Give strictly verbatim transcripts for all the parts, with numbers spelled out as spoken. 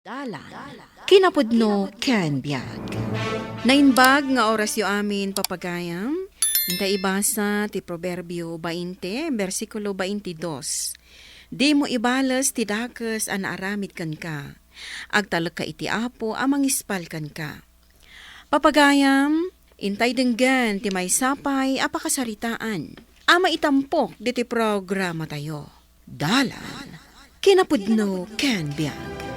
Dalan, kinapudno ken biag. Naimbag nga orasyo amin, papagayam. Inta ibasa ti Proverbio bainte, bersikulo baintidos. Dimo ibales ti dakes a naaramid kenka. Agtalekka iti Apo a mangispal kenka. Papagayam, intay denggen ti maysa pay a pakasaritaan a maitampok ditoy programatayo. Dalan, kinapudno ken biag.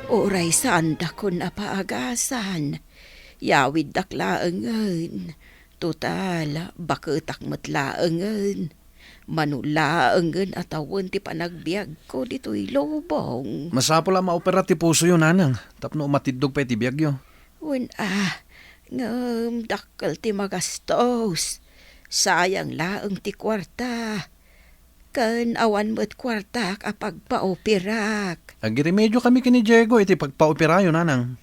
Uray saandakon a paagasan, yawiddak laengen. Total, baketak met laengen. Mano laengen a tawen ti panagbiagko ditoy lubong. Masapul a maopera ti pusoyo, nanang, tapno umatiddog pay ti biagyo. Wen a, ngem dakkel ti magastos. Sayang laeng ti kuarta. Ken awan met kuartak a pagpaoperak. Agiremediokamin ken ni Diego iti pagpaoperayo, nanang.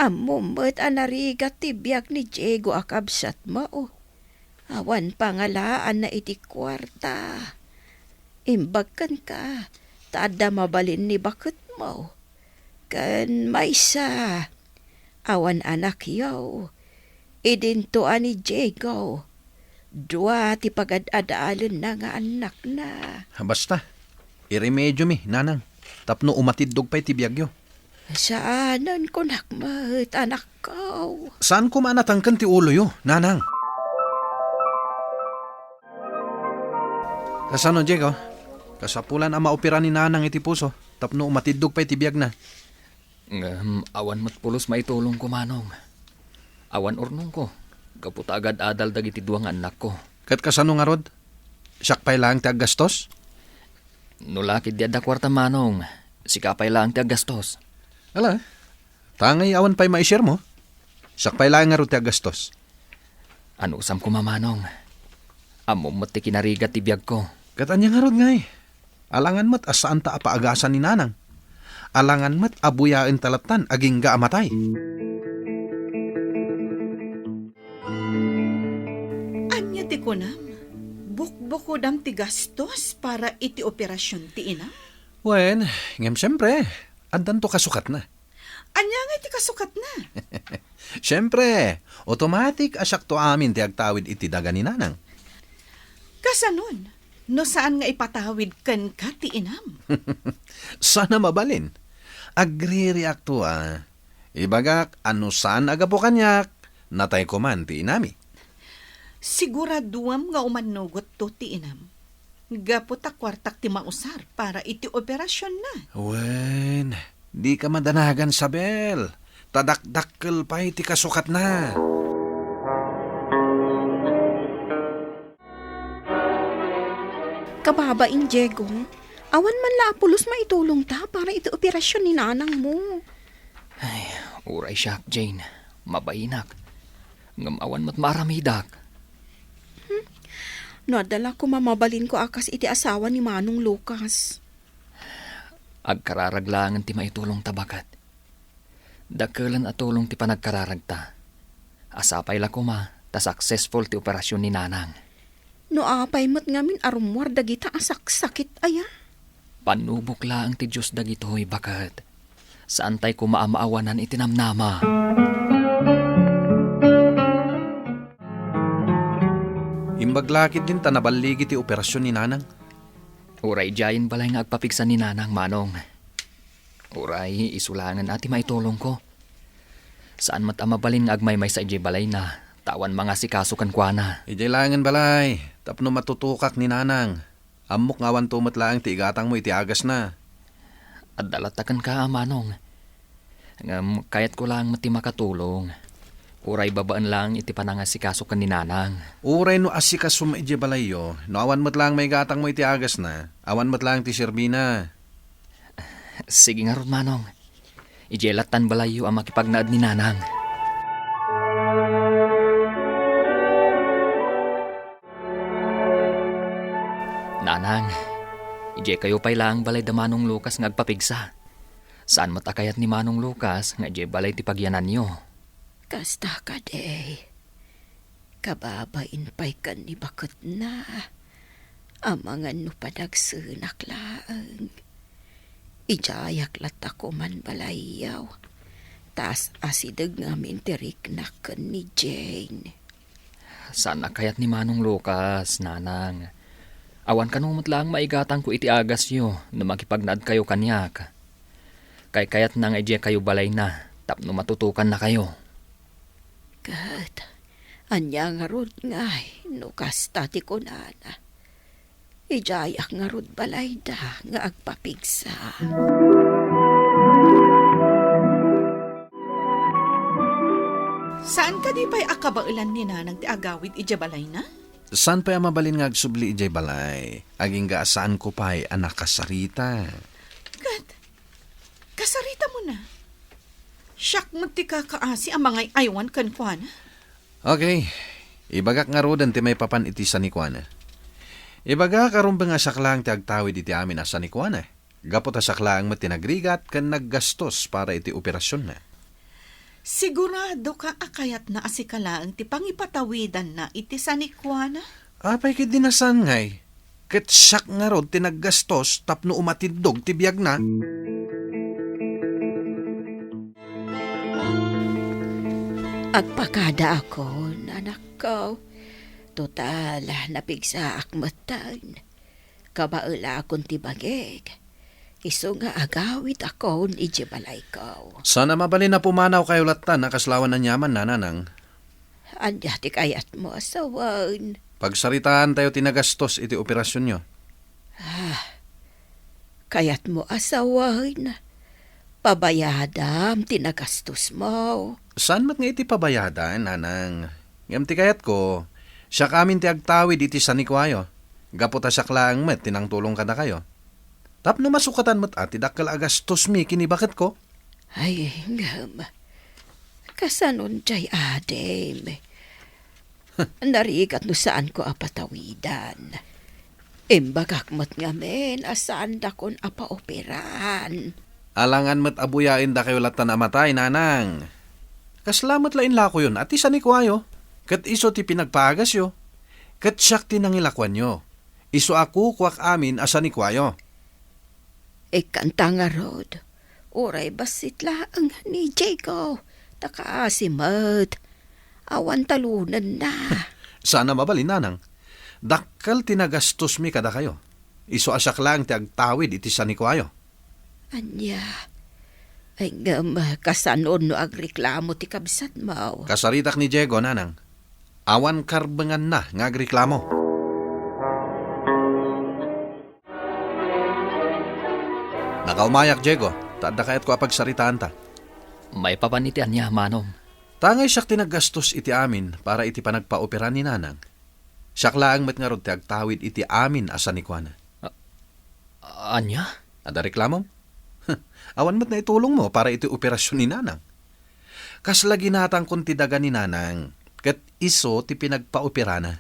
Ammom met a narigat ti biag ni Diego a kabsatmo. Awan pangalaanna iti kuarta. Imbag kenka, ta adda mabalin ni baketmo. Ken maysa, awan anakyo. Idinto a ni Diego, dua ti pagad-adalenna nga annakna. Basta, iremediomi, nanang, tapno umatiddog pay ti biagyo. Saanen, kunak met, anakko. Saan koma a natangken ti uloyo, nanang? Kasano, Diego? Kasapulan a maopera ni nanang iti puso tapno umatiddog pay ti biagna. Ngem awan met pulos maitulongko, manong. Awan urnongko, gapu ta agad-adal dagiti dua nga annakko. Ket kasano ngarud? Siak pay laeng ti aggastos? No la ketdi adda kuarta, manong, sika pay laeng ti aggastos. Ala, ta ngay awan pay maisirmo? Siak pay laeng ngarud ti aggastos. Anusam koma, manong. Ammom met ti kinarigat ti biagko. Ket ania ngarud ngay? Alangan met a saanta a paagasan ni nanang. Alangan met a buyaenta lattan agingga a matay. Ania ti kunam? Bukbukodam ti gastos para iti operasion ti inam? Wen, ngem siempre, addanto kasukatna. Ania nga iti kasukatna? Siempre, automatic a siakto amin ti agtawid iti daga ni nanang. Kasanon, no saan nga ipatawid kenka ti inam? Saan a mabalin. Agririakto a. Ibagak a no saan a gapu kaniak, natay koman ti inami. Siguraduam nga umannogotto ti inam. Gapu ta kuartak ti mausar para iti operasionna. Wen, dika madanagan, Sabel. Ta dakdakkel pay ti kasukatna. Kababain, Diego, awan man la a pulos maitulongta para iti operasion ni nanangmo. Ay, uray siak, Jane. Mabainak. Ngem awan met maaramidak. Hmm. No adda la koma mabalinko a kas iti asawa ni Manong Lucas. Agkararag laengen ti maitulongta, baket. Dakkelen a tulong ti panagkararagta. Sapay la koma ta successful ti operasion ni nanang. No apay met ngamin a rummuar dagita a saksakit aya? Pannubok laeng ti Dios dagitoy, baket. Saantay koma a maawanan iti namnama. Imbag la ketdin ta naballigi ti operasion ni nanang. Uray idiayen balay nga agpapigsa ni nanang, manong. Uray isu laengen a ti maitulongko. Saan met a mabalin nga agmaymaysa idiay balayna, ta awan mangasikaso kenkuana. Idiay laengen balay, tapno matutokak ni nanang. Ammok nga awanto met laeng ti igatangmo iti agasna. Adda latta kenka, manong. Ngem kayatko laeng met ti makatulong. Uray babaen laeng iti panangasikaso ken ni nanang. Uray no asikasom idiay balayyo, no awan met laeng maigatangmo iti agasna, awan met laeng ti serbina. Sige ngarud, manong. Idiay lattan balayyo a makipagnaed ni nanang. Nanang, idiay kayo pay laeng balay da Manong Lucas nga agpapigsa. Saan met a kayat ni Manong Lucas nga idiay balay ti pagyananyo. Kasta kadi. Kababain pay ken ni baketna. Amangan no panagsenak laeng. Idiayak latta koman balayyo. Ta as-asideg ngamin ti riknak ken ni Jane. Saan a kayat ni Manong Lucas, Nanang. Awan kano met laeng maigatangko iti agasyo no makipagnaedkayo kaniak. Kaykayatna nga idiakayo balayna tapno matutokannakayo. Ket ania ngarud ngay no kasta ti kunana? Idiayak ngarud balayda nga agpapigsa. Saan kadi pay a kabaelan ni Nanang ti agawid idiay balayna? Saan pay a mabalin nga agsubli idiay balay? Agingga a saanko pay a nakasarita. Ket kasaritamon a? Siak met ti kakaasi a mangay-aywan kenkuana. Okay. Ibagak ngaruden ti maipapan iti sanikuana. Ibagak a rumbeng a siak laeng ti agtawid iti amin a sanikuana. Gapu ta siak laeng met ti nagrigat ken naggastos para iti operasionna. Siguradoka a kayatna a sika laeng ti pangipatawidanna iti sanikuana? Apay ketdi a saan ngay? Ket siak ngarud ti naggastos tapno umatindog ti biagna. Agpakadaakon, anakko. Total, napigsaak metten. Kabaelakon ti bagik. Isu nga agawidakon idiay balayko. Saan a mabalin a pumanawkayo latta a kasla awan aniaman, Nanang. Ania ti kayatmo a sawen? Pagsaritaantayo ti nagastos iti operasionyo. Ah, kayatmo a sawen? Pabayadam ti nagastosmo. Saan met nga iti pabayadan, Nanang. Ngem ti kayatko, siak amin ti agtawid iti sanikuayo. Gapu ta siak laeng met ti nangtulong kadakayo. Tapno masukatan met a ti dakkel a gastosmi ken ni baketko. Ay, ngem, kasanon diay adim? Narigat no saanko a patawidan. Imbagak met ngamin a saandakon a paoperan. Alangan met a buyaendakayo latta a matay, Nanang. Kasla met la inlakoyon a ti sanikuayo, ket isu ti pinagpaagasyo, ket siak ti nangilakoanyo. Isu a kukuak amin a sanikuayo. Ikkanta ngarud, uray bassit laeng ni Diego, ta kaasi met. Awan talonenna. Saan a mabalin, Nanang. Dakkel ti nagastosmi kadakayo. Isu a siak laeng ti agtawid iti sanikuayo. Ania? Ay, ngem, kasanon no agreklamo ti kabsatmo? Kasaritak ni Diego, Nanang. Awan karbenganna nga agreklamo. Nakaumayak, Diego, ta adda kayatko a pagsaritaanta. Maipapan iti ania, Manong? Ta ngay siak ti naggastos iti amin para iti panagpaopera ni Nanang. Siak laeng met ngarud ti agtawid iti amin a sanikuana. A-, ania? Adda reklamom? Awan met naitulongmo para iti operasion ni Nanang. Kasla ginatangkon ti daga ni Nanang, ket isu ti pinagpaoperana.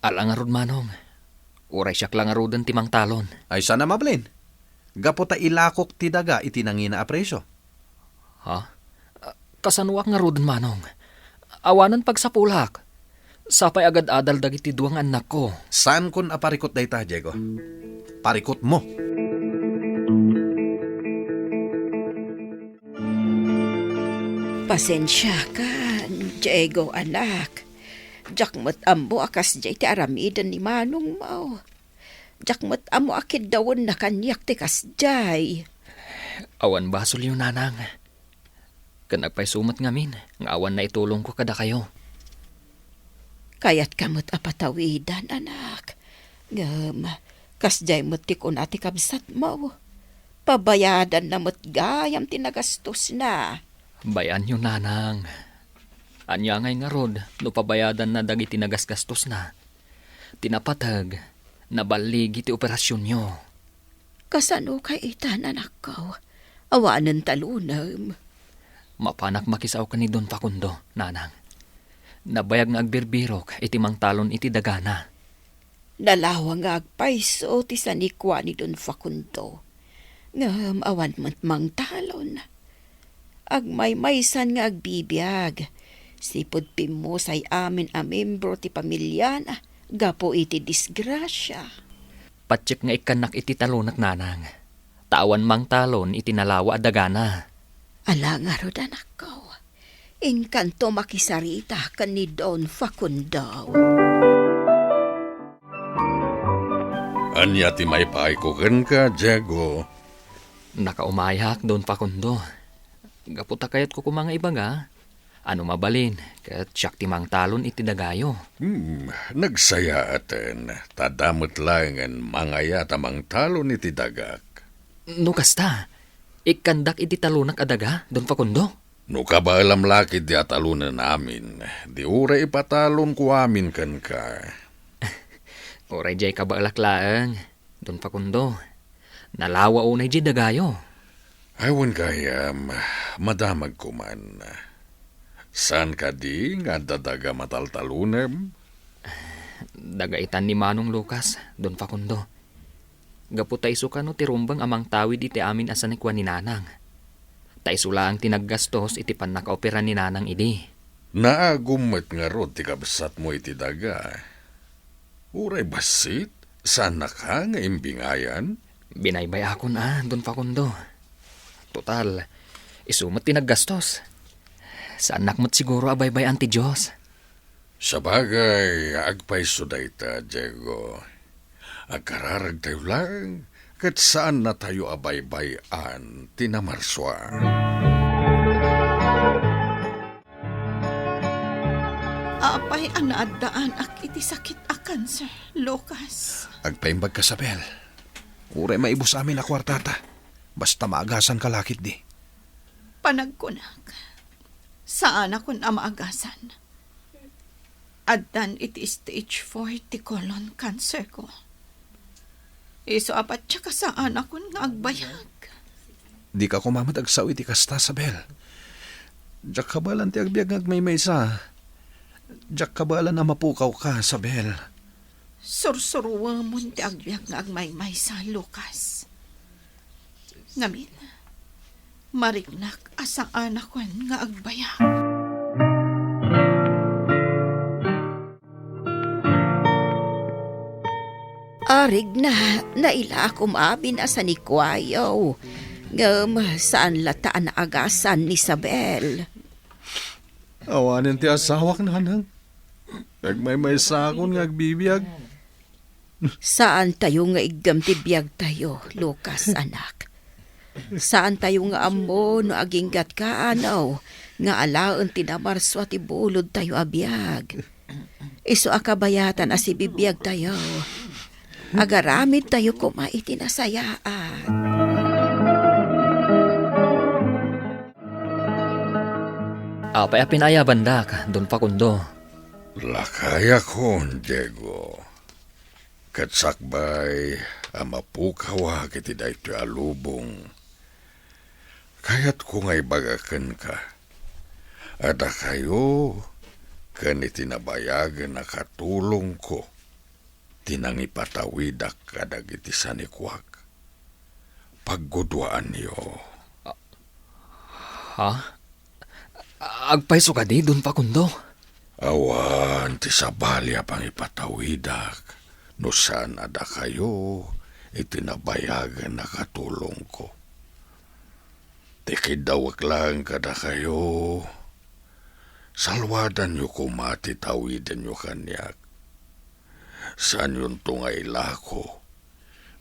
Ala ngarud, Manong. Uray siak la ngaruden ti mangtalon. Ay, saan a mabalin. Gapu ta ilakok ti daga iti nangina a presio. Ha? Kasanoak ngaruden, Manong? Awanen pagsapulak. Sapay agad-adal dagiti dua nga annakko. Saankon a parikut dayta, Diego. Parikutmo. Pasensiakan, Diego, anak. Diak met ammo a kasdiay ti aramiden ni manongmo. Diak met ammo a kiddawenna kaniak ti kasdiay. Awan basolyo, Nanang. Ken agpayso met ngamin nga awan naitulongko kadakayo. Kayatka met a patawidan, anak. Ngem, kasdiay met ti kuna ti kabsatmo. Pabayadanna met gayam ti nagastosna. Bay-anyo, Nanang. Ania ngay ngarud no pabayadanna dagiti nagasgastosna? Ti napateg, naballigi ti operasionyo. Kasano kay ita, anakko? Awanen talonem. Mapanak makisao ken ni Don Facundo, Nanang. Nabayag nga agbirbirok iti mangtalon iti dagana. Nalawang nga agpayso ti sanikua ni Don Facundo. Ngem awan met mangtalon. Agmaymaysan nga agbibiag, sipud pimmusay amin a membro ti pamiliana gapu iti disgrasia. Patiek nga ikkannak iti talonek, Nanang. ta awan mangtalon iti nalawa a dagana. Ala ngarud, anakko. Inkanto makisarita ken ni Don Facundo. Ania ti maipaayko kenka, Diego? Nakaumayak, Don Facundo. Gapu ta kayatko koma nga ibaga, ano mabalin, ket siak ti mangtalon iti dagayo. Hmm, nagsayaaten, ta adda met laengen mangayat a mangtalon iti dagak. No kasta, ikkandak iti talonak a daga, Don Facundo? No kabaelam la ketdi a talonen amin, di uray ipatalonko amin kenka. Uray diay kabaelak laeng, Don Facundo. Nalawa unay diay dagayo. Ay, wen gayam, madamagko man. Saan kadi nga adda daga mataltalonem? Daga itan ni Manong Lucas, Don Facundo. Gapu ta isu kano ti rumbeng a mangtawid iti amin a sanikuan ni Nanang. Ta isu laeng ti naggastos iti pannakaopera ni Nanang idi. Naagum met ngarud ti kabsatmo iti daga. Uray bassit, saannaka nga imbingayan? Binaybay-akon a, Don Facundo. Total, isu met ti naggastos. Saannak met siguro a baybay-an ti Dios. Sabagay, agpayso dayta, Diego. Agkararagtayo laeng, ket saannatayo a baybay-an ti namarsua. Apay a naaddaanak iti sakit a kanser, Lucas? Agpaimbag ka, Sabel. Uray maibus amin a kuartata. Basta maagasan ka la ketdi. Panagkunak, saanakon a maagasan. Addan iti stage four ti colon cancer ko. Isu a patiek a saanakon nga agbayag. Dika koma met agsao iti kasta, Sabel. Diak kabaelan ti agbiag nga agmaymaysa. Diak kabaelan a mapukawka, Sabel. Sursuruemon ti agbiag nga agmaymaysa, Lucas. Ngamin, mariknak a saanakon nga agbayag. Arigna, nailakom amin a sanikuayo. Ngem saan latta a naagasan ni Isabel. Awanen ti asawak, Nanang. Agmaymaysakon nga agbibiag. Saantayo nga iggem ti biagtayo, Lucas, anak. Saantayo nga ammo no aginggatka, ano, nga alaen ti namarsua ti bulodtayo a biag. Isu a kabayatan a sibibiagtayo. Agaramidtayo koma iti nasayaat. Apay a pinaayabandak, Don Facundo? Lakayakon, Diego. Ket sakbay a mapukawak iti daytoy a lubong, kayatko nga ibaga kenka a dakayo ken iti nabayagen a katulongko ti nangipatawidak kadagiti sanikuak. Pagguduaanyo. Ha? Agpayso kadi, Don Facundo? Awan ti sabali a pangipatawidak no saan a dakayo iti nabayagen a katulongko. Ti kiddawek laeng kadakayo, salwadanyo koma ti tawidenyo kaniak. Saanyonto nga ilako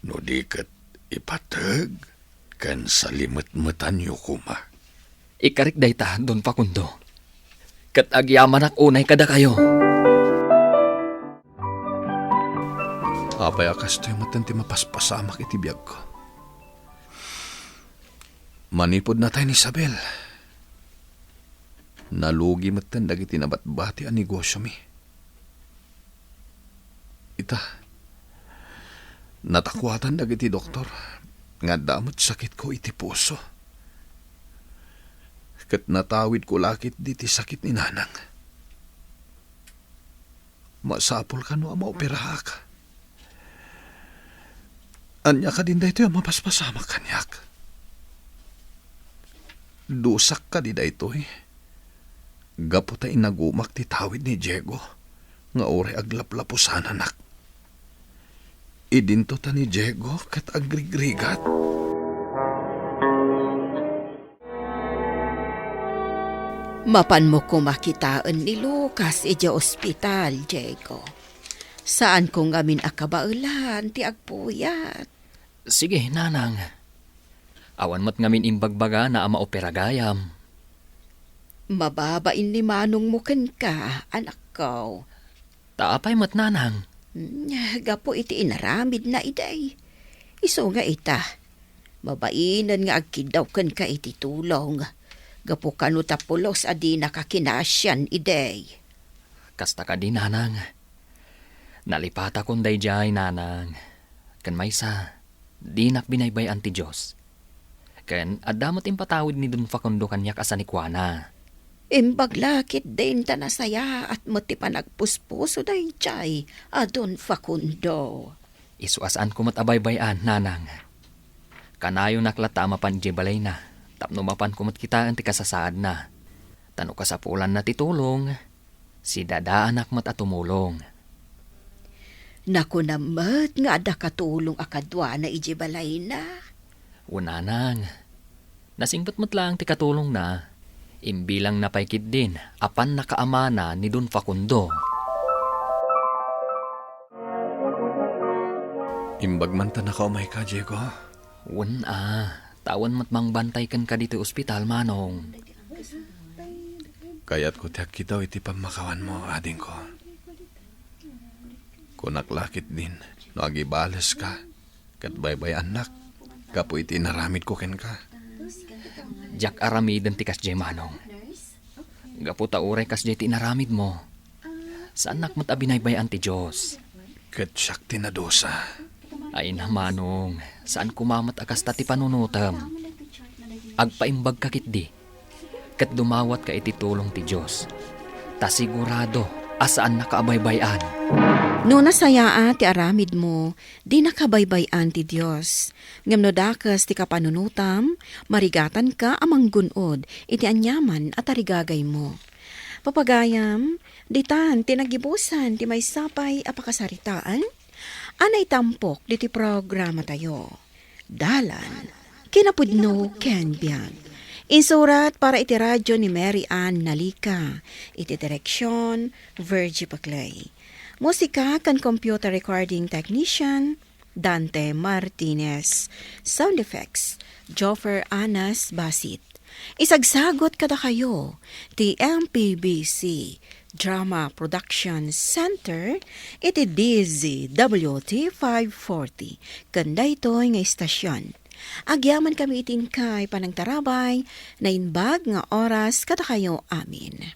no di ket ipateg ken salimetmetanyo koma. Ikarik dayta, Don Facundo, ket agyamanak unay kadakayo. Apay a kastoy metten ti mapaspasamak iti biagko? Manipud natay ni Isabel, nalugi metten dagiti nabatbati a negosiomi. Ita, natakuatan dagiti doktor nga adda met sakitko iti puso. Ket natawidko la ketdi ti sakit ni Nanang. Masapul kano a maoperaak. Ania kadin daytoy a mapaspasamak kaniak? Dusak kadi daytoy? Gapu ta inagumak ti tawid ni Diego nga uray aglaplapusananak. Idinto ta ni Diego ket agrigrigat. Mapanmo koma kitaen ni Lucas idiay ospital, Diego. Saanko ngamin a kabaelan ti agpuyat. Sige, nanang. Awan met ngamin imbagbagana a maopera gayam. Mababain ni manongmo kenka, anakko. Ta apay met, nanang? Hmm, gapu iti inaramidna idi. Isu nga ita, mabainen nga agkiddaw kenka iti tulong. Gapu kano ta pulos a dinaka kinasian idi. Kasta kadi, nanang. Nalipatakon daydiay, nanang. Ken maysa, dinak binaybay-an ti Dios. Ken adda met impatawid ni Don Facundo kaniak a sanikuana. Imbag la ketdin ta nasayaat met ti panagpuspuso daydiay a Don Facundo. Isu a saanko met a baybay-an, nanang. Kanayonak latta a mapan idiay balayna, tapno mapanko met kitaen ti kasasaadna. Ta no kasapulanna ti tulong, sidadaanak met a tumulong. Nakunam met nga adda katulong a kaduana idiay balayna. Wen, nanang. Nasingpet met laeng ti katulongna. Imbilangna pay ketdin a pannakaamana ni Don Facundo. Imbag man ta nakaumayka, Diego? Wen a, ta awan met mangbantay kenka ditoy ospital, manong. Kayatko ti agkiddaw iti pammakawanmo, adingko. Kunak la ketdin no agibaleska ket baybay-annak gapu iti inaramidko kenka. Diak aramiden ti kasdiay, manong. Gapu ta uray kasdiay ti inaramidmo, saannak met a binaybay-an ti Dios. Ket siak ti nadusa. Ay, manong, saan koma met a kasta ti panunotem. Agpaimbagka ketdi, ket dumawatka iti tulong ti Dios. Ta sigurado a saannaka a baybay-an. No nasayaat ti aramidmo, dinaka baybay-an ti Dios. Ngem no dakes ti kapanunotam, marigatanka a manggun-od iti aniaman a tarigagaymo. Papagayam, ditan ti nagibusan ti maysa pay a pakasaritaan a naitampok ditoy programatayo. Dalan, kinapudno ken biag. Insurat para iti radio ni Mary Ann Nalica. Iti direksyon, Virgie Paclay. Musika ken computer recording technician, Dante Martinez. Sound effects, Joffer Anas Basit. Isagsagot kadakayo ti M P B C Drama Production Center iti D Z W T five forty ken daytoy nga istasyon. Agyamankami iti inkay panangtarabay, naimbag nga oras kadakayo amin.